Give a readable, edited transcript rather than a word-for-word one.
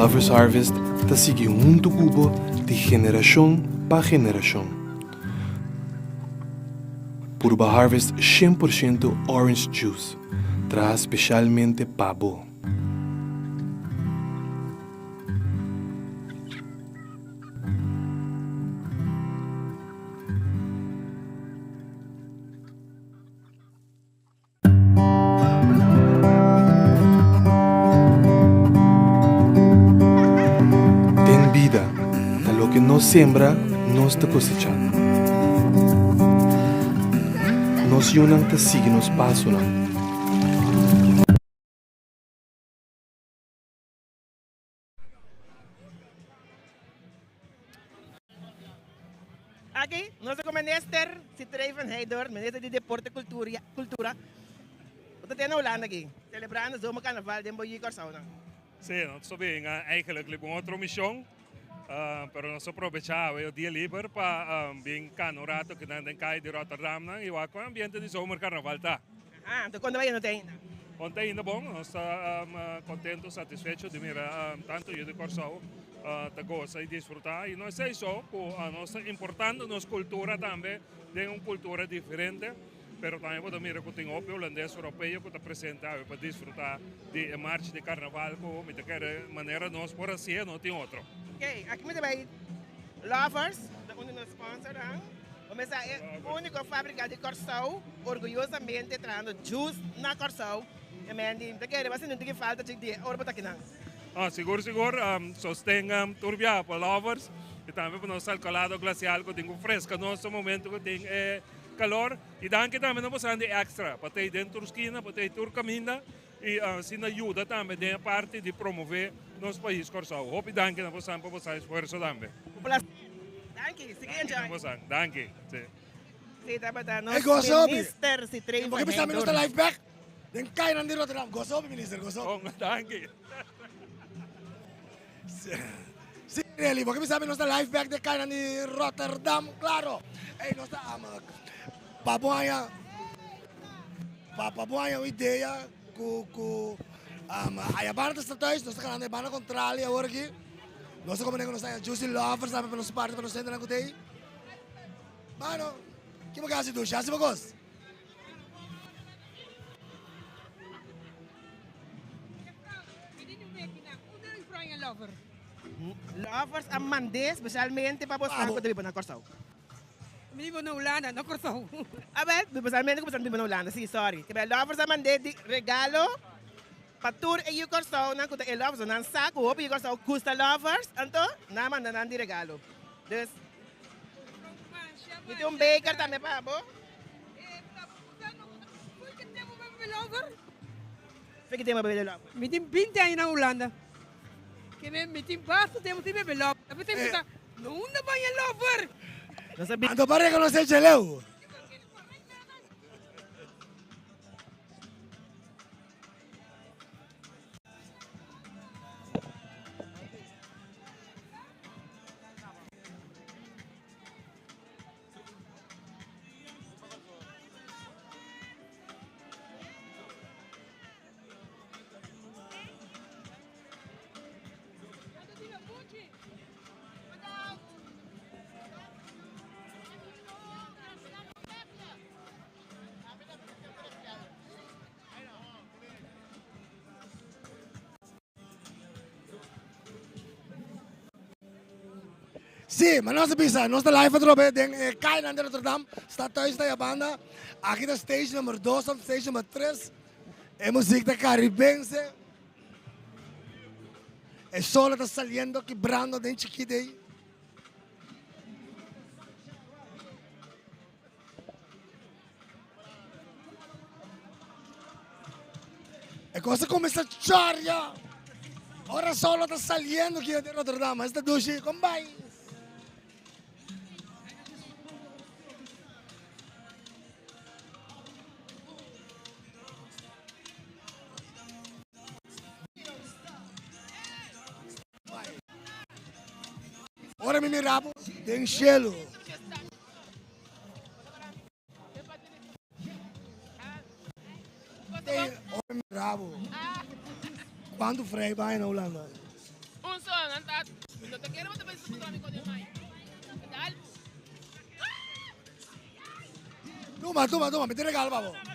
Lovers Harvest ta sigui huntu ku bo di generashon pa generashon. Purba Harvest 100% Orange Juice, traha speshalmente pa bo. Den bida, ta loke nos sembra nos ta kosechá. Nos yunan ta sigui nos pasonan. Aki nos ta ku Minister Sithree van Heydoorn, Minister di Deporte y Cultura. Bo ta tene Hulanda aki, celebrando Zomercarnaval den bo yu Kòrsounan. Sí, nos ta bin eigenlijk riba un otro mision, pero nos a probecha awe e dia liber pa bin cana un rato kinan den calle di Rotterdam nan y wak con e ambiente di Zomercarnaval ta. Ah, anto kon ta bayendo te ainda? Kon ta ainda bon, nos ta contento, satisfecho di mira tanto yu di Kòrsou ta gosa i disfrutá. I no esei so, ku nos ta importando nos kultura tambe den un kultura diferente, pero tambe bo ta mira ku tin hopi hulandes europeo ku ta presente awe pa disfrutá di e marcha di karnaval ku mi ta kere manera nos por hasié no tin otro. Oké, aki mi ta bai Lovers, ta un di nos sponsornan. Bo mester sa e úniko fábrika di Kòrsou orguyosamente trahando juice na Kòrsou. E men di ta kere bo a sinti un tiki falta chik di ora bo ta akinan. Ah, sigur sigur. Sosten tur biaha pa Lovers i tambe pa nos Alcolado Glacial ku tin ku freska nos e momento ku tin e kalor. I danki tambe na bosan di Extra pa tei den tur skina, pa tei tur kaminda i asina yuda tambe den e parti di promove nos pais Kòrsou. Hopi danki na bosan pa bosan esfuerso tambe. Un placer. Danki. Sigui enjoy. Danki na bosan. Danki. Si. Si tabata Hey, nos gosa hopi. minister si Trey En porque van bisa mi no sta Heydoorn. live back. Den kainan di Rotterdam. Gosa hopi minister, gosa hopi. Bon, danki. Si, Nelly, porque bisa mi no sta live back den kainan di Rotterdam, claro. Ey, nos ta ama. Pa bo haña, pa pa bo haña un idea ku ku aya banda ta sta thuis, nos ta ganando e banda kontrali awor aki. Nos ta komprende ku nos ta haña Juicy Lovers tambe pa nos parti pa nos hendenan ku ta ei. Mano, ki bo ke hasi dushi? Hasi bo kos. Lovers a mand'é spesialmente pa bosnan ku ta biba na Kòrsou. Mi biba na Hulanda, no Kòrsou. Abel, spesialmente ku bosnan biba na Hulanda, si, sorry. Kebé Lovers a mand'é di regalo pa tur e yu Kòrsounan ku ta e Lovers. Nan sa ku hopi yu Kòrsou gusta Lovers, anto nan a manda nan di regalo. Dus, mi tin un beker tambe pa bo. Fe ki tempu bo bebe lover? Mi tin binti aña na Hulanda. Ke men mi tin basta tempu sin bebe lover. Ta pensá mi ta no unda baña lover. Nos a Anto pa rekonosé djeleu. Sí, ma nos a bisa, nos ta live atrobe den e kainan di Rotterdam, Stadhuis ta banda. Aki ta stage number 2 of stage number 3. E muziek ta caribense. E solo ta saliendo, kibrando den chikito ei. E cosa comienza charia. Ora solo ta saliendo aquí de Rotterdam. Esta dushi, kom bij. Ora mi mira bo den cielo. Ora mi mira bo. Cuanto vrij baña na Hulanda? Un. nan ta, mi no ta kere bo ta pensa ku mi kone mai. Dal. Tuma, tuma, tuma, mi tin regalo pa bo.